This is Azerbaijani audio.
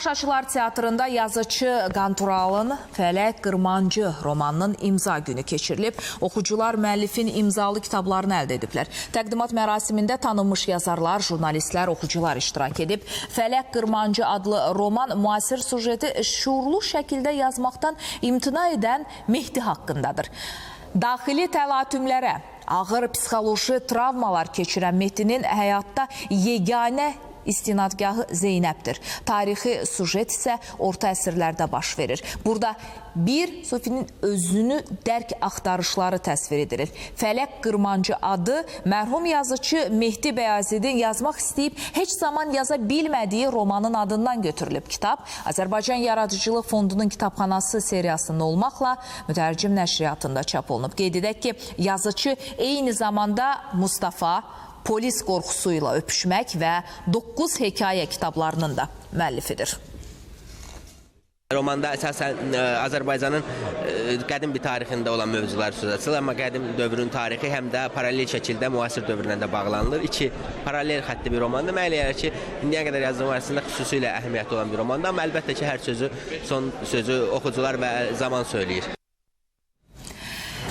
Tamaşaçılar Teatrında yazıcı Qanturalın Fələk Qırmancı romanının imza günü keçirilib. Oxucular müəllifin imzalı kitablarını əldə ediblər. Təqdimat mərasimində tanınmış yazarlar, jurnalistlər, oxucular iştirak edib. Fələk Qırmancı adlı roman müasir sujeti şüurlu şəkildə yazmaqdan imtina edən Mehdi haqqındadır. Daxili təlatümlərə, ağır psixoloji travmalar keçirən Mehdinin həyatda yeganə istinadgahı Zeynəbdir. Tarixi sujet isə orta əsrlərdə baş verir. Burada bir Sofinin özünü dərk axtarışları təsvir edilir. Fələk Qırmancı adı mərhum yazıcı Mehdi Bəyazidin yazmaq istəyib heç zaman yaza bilmədiyi romanın adından götürülüb. Kitab Azərbaycan Yaradıcılıq Fondunun kitabxanası seriyasında olmaqla Mütərcim nəşriyyatında çap olunub. Qeyd edək ki, yazıcı eyni zamanda Mustafa, Polis qorxusu ilə öpüşmək və 9 hekayə kitablarının da müəllifidir. Romanda əsasən Azərbaycanın qədim bir tarixində olan mövzular söz açılır, amma qədim dövrün tarixi həm də paralel şəkildə müasir dövrlə də bağlanılır. İki paralel xəttli bir romandır. Mən elə gəlir ki, indiyə qədər yazdığım arasında xüsusilə əhəmiyyətli olan bir romandır, amma əlbəttə ki, hər sözü, son sözü oxucular və zaman söyləyir.